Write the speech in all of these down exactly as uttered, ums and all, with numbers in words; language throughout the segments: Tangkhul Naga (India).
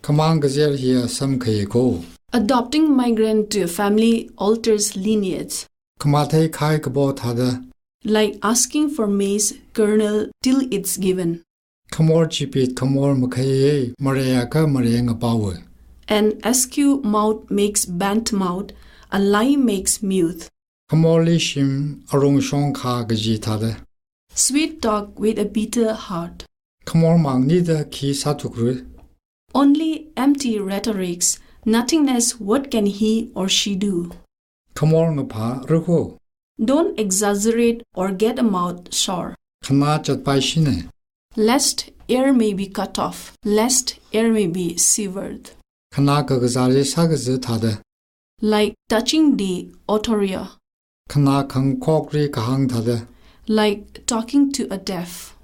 Khamāng kazir hiya samkhai ko. Adopting migrant to a family alters lineage. Khamathei khai kapo thāda. Like asking for maize kernel till it's given. Khamor chipit khamor makhaiye, mareakha mareng apawe. An askew mouth makes bent mouth, a lie makes mute. Khamorli shim arung shongkha kaji thāda. Sweet talk with a bitter heart. Khamor mangnida khi sāthukrui. Only empty rhetorics, nothingness, what can he or she do? Khamor ngaphā rukho. Don't exaggerate or get a mouth sore. Khanā chatpai shine. Lest air may be cut off, lest air may be severed. Khanā kakazāli sākaza thāda. Like touching the otorya. Khanā khangkhokli kahāng thāda. Like talking to a deaf.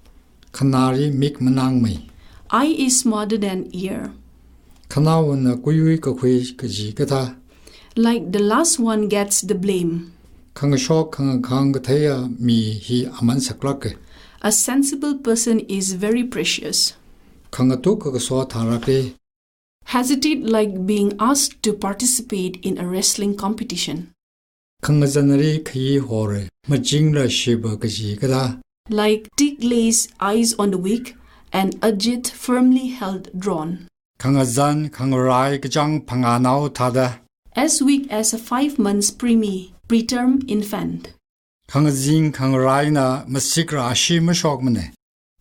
Khanāli mik manāngmei. Eye is smarter than ear. Khanaowana kuyui kakhui kaji kathā. Like the last one gets the blame. Khangashok khangakāng katheiya mi hi aman saklāke. A sensible person is very precious. Khangatuk kakaso tharāke. Hesitate like being asked to participate in a wrestling competition. Khangazanli khayi hore, machingra shiba kaji kathā. Like tear glaze eyes on the weak, an adjit firmly held drawn. Khangazan khangarai kachāng phangānao thāda. As weak as a five months preemie, preterm infant. Khangazing khangaraina masikrā ashi mashokmane.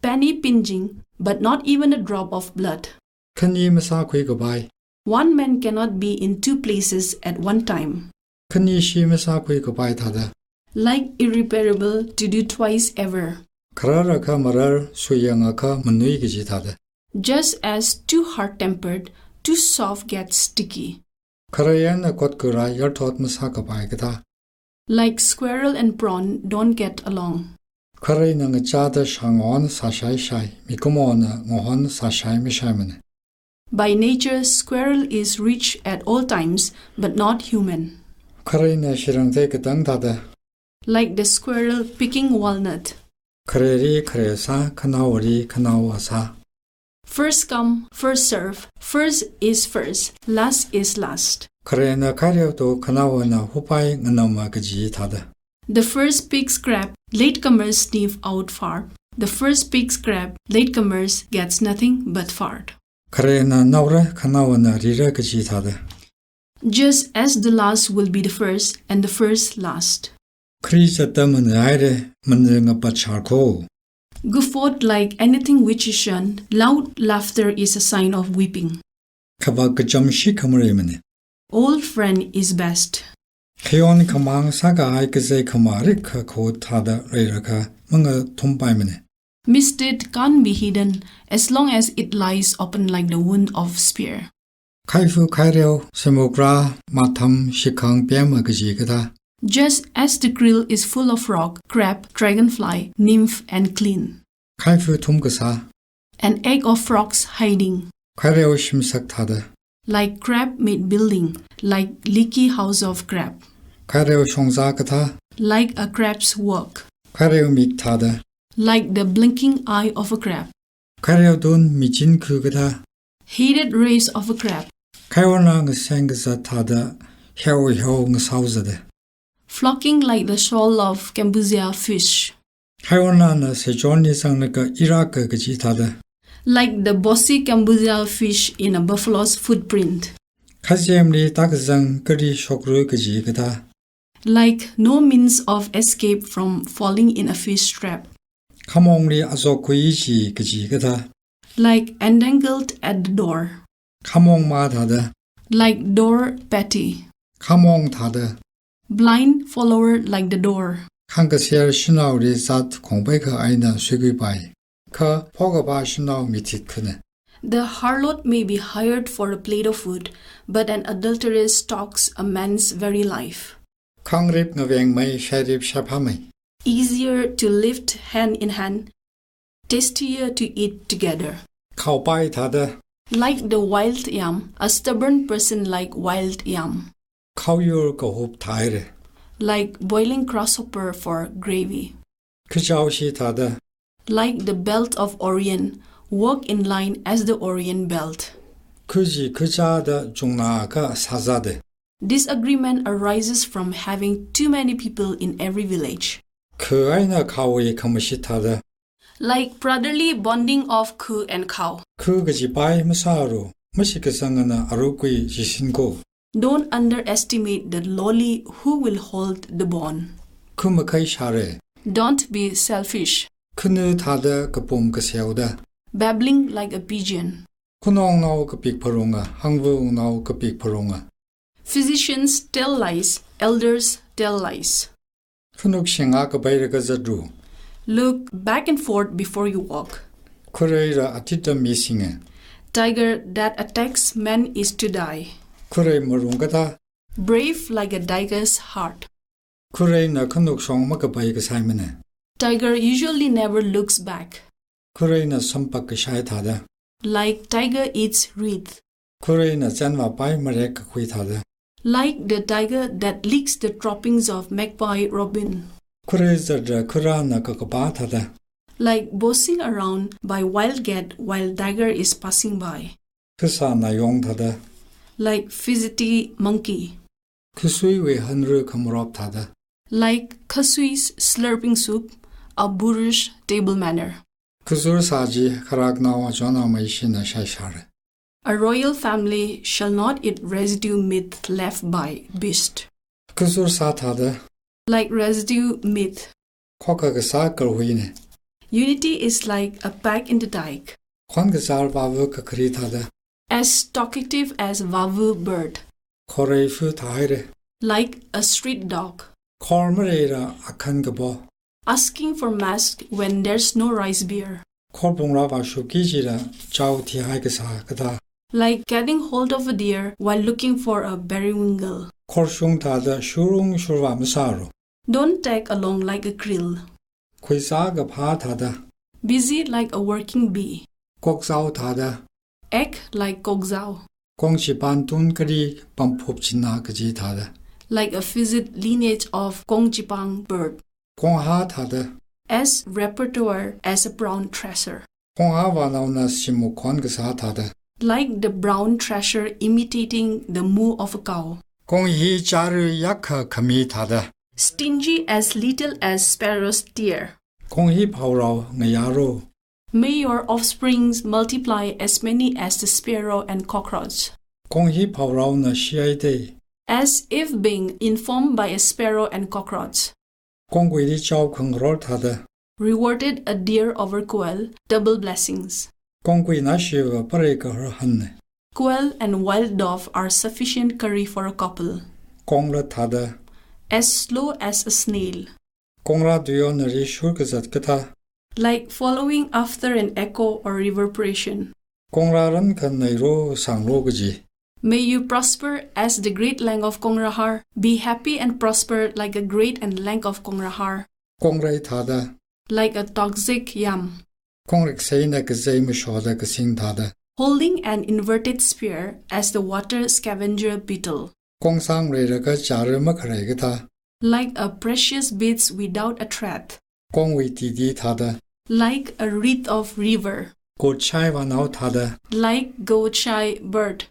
Penny pinching, but not even a drop of blood. Khani masākhui kapai. One man cannot be in two places at one time. Khani shi masākhui kapai thāda. Like irreparable to do twice ever. Khararākha marar, suyangakha manui kaji thāda. Just as two hard-tempered, too soft gets sticky. Kharei eina khotkarai yarthot masākapai kathā. Like squirrel and prawn don't get along. Khareina ngachāda shāngon sāshaishai, mikumona ngohon sāshai mashaimane. By nature, squirrel is rich at all times, but not human. Khareina shirangthei katang thāda. Like the squirrel picking walnut. Khareli khare sā, khanaoli khanao sā. First come, first serve. First is first, last is last. Kharena khaireo to khanaona hupai nganama kaji thāda. The first picks crab, latecomers sniff out fart. The first picks crab, latecomers gets nothing but fart. Kharena naora khanaona rira kaji thāda. Just as the last will be the first and the first last. Khri chatta manhaire, manhā ngapachar ko. Guffawed like anything which is shunned, loud laughter is a sign of weeping. Khavā kacham shi khamare mane. Old friend is best. Khayon khamāng sākahai kazei khamā rikha kho thāda reirakha mangathumpaimane. Misdeed can't be hidden as long as it lies open like the wound of spear. Khaifu khaireo, semukrā, matham, shikhang pema kaji kathā. Just as the krill is full of frog, crab, dragonfly, nymph, and clean. Khaifu thum kasā. An egg of frogs hiding. Khaireo shimsak thāda. Like crab made building, like leaky house of crab. Khaireo shongzā kathā. Like a crab's work. Khaireo mik thāda. Like the blinking eye of a crab. Khaireo tun michin khu kathā. Heated rays of a crab. Khaiona ngaseng kazat thāda, heo heo ngasao zade. Flocking like the shoal of gambusia fish. Khaiona na sechon ni sangnaka iraka kaji thāda. Like the bossy gambusia fish in a buffalo's footprint. Khaziemli takazang kari shokru kaji kathā. Like no means of escape from falling in a fish trap. Khamongli azok khuiji kaji kathā. Like entangled at the door. Khamong ma thāda. Like door patty. Khamong thāda. Blind follower like the door. Khangkasher shanaoli zat khongpai kha eina suikhuipai. Kha phokapa shanao mithit khane. The harlot may be hired for a plate of food, but an adulteress stalks a man's very life. Khangrip ngavengmei, shairip shaiphāmei. Easier to lift hand in hand, tastier to eat together. Khaopai thāda. Like the wild yam, a stubborn person like wild yam. Khaoyur kahup thaire. Like boiling grasshopper for gravy. Khachao shi thāda. Like the belt of Orion, walk in line as the Orion belt. Khuji khuchāda chungnā akha sāzāda. Disagreement arises from having too many people in every village. Khu eina khawui khamashit thāda. Like brotherly bonding of khu and khao. Khu kajipai masāalu, mashikasangana arukui jishin ko. Don't underestimate the lowly who will hold the bond. Khu makhai shāra. Don't be selfish. Khunu thāda kapum kaseoda. Babbling like a pigeon. Khunongnao kapik pharunga, hangvungnao kapik pharunga. Physicians tell lies, elders tell lies. Khanuk shinga kapaira kazatru. Look back and forth before you walk. Khureira atita mi singa. Tiger that attacks man is to die. Khurei marung kathā. Brave like a tiger's heart. Khureina khanuk shong makapai kasai mana. Tiger usually never looks back. Khureina sampak kashai thāda. Like tiger eats reed. Khureina chanvapai marek kakhui thāda. Like the tiger that licks the droppings of magpie robin. Khurei zatra khurana kakapa thāda. Like bossing around by wild cat while tiger is passing by. Khasāna yong thāda. Like fidgety monkey. Khasuiwui hanru khamarop thāda. Like khasui's slurping soup, a boorish table manner. Khazur sā chi kharaknao achon amei shina shaishāra. A royal family shall not eat residue meat left by beast. Khazur sā thāda. Like residue meat. Khokha kasā karhuina. Unity is like a pack in the dike. Khon kazar vavu kakhari thāda. As talkative as vavu bird. Khorei fu thāhaira. Like a street dog. Khor mareira akhan kapo. Asking for mask when there's no rice beer. Khor pungra vāshupki jira chao thihai kasā kathā. Like getting hold of a deer while looking for a periwinkle. Khorshung thāda shurung shurva masāalu. Don't tag along like a krill. Khuisā kaphā thāda. Busy like a working bee. Kokzao thāda. Act like kokzao. Kongchipan tun kari pamphup china kaji thāda. Like a fidget lineage of kongchipang bird. Konghā thāda. As repertoire as a brown thresher. Konghā vānaona shimuk khon kasā thāda. Like the brown thresher imitating the moo of a cow. Konghi charu yakha khami thāda. Stingy as little as sparrow's tear. Konghi phaorao ngayālu. May your offsprings multiply as many as the sparrow and cockroach. Konghi phaoraona shihaida. As if being informed by a sparrow and cockroach. Kongkuili chao khangaror thāda. Rewarded a deer over quail, double blessings. Kongkuina shiva pare kahar hanna. Quail and wild dove are sufficient curry for a couple. Kongrat thāda. As slow as a snail. Kongra duyo nari shur kazat kathā. Like following after an echo or reverberation. Kongra ran khan nairo sanglo kaji. May you prosper as the great length of Kongrahar. Be happy and prosper like a great and length of Kongrahar. Kongrei thāda. Like a toxic yam. Kongrik seina kazei mashoda kasing thāda. Holding an inverted spear as the water scavenger beetle. Kongsang reira ka chara makharei kathā. Like a precious beads without a thread. Kongwui titi thāda. Like a reed of river. Kotshai vānao thāda. Like goatshai bird.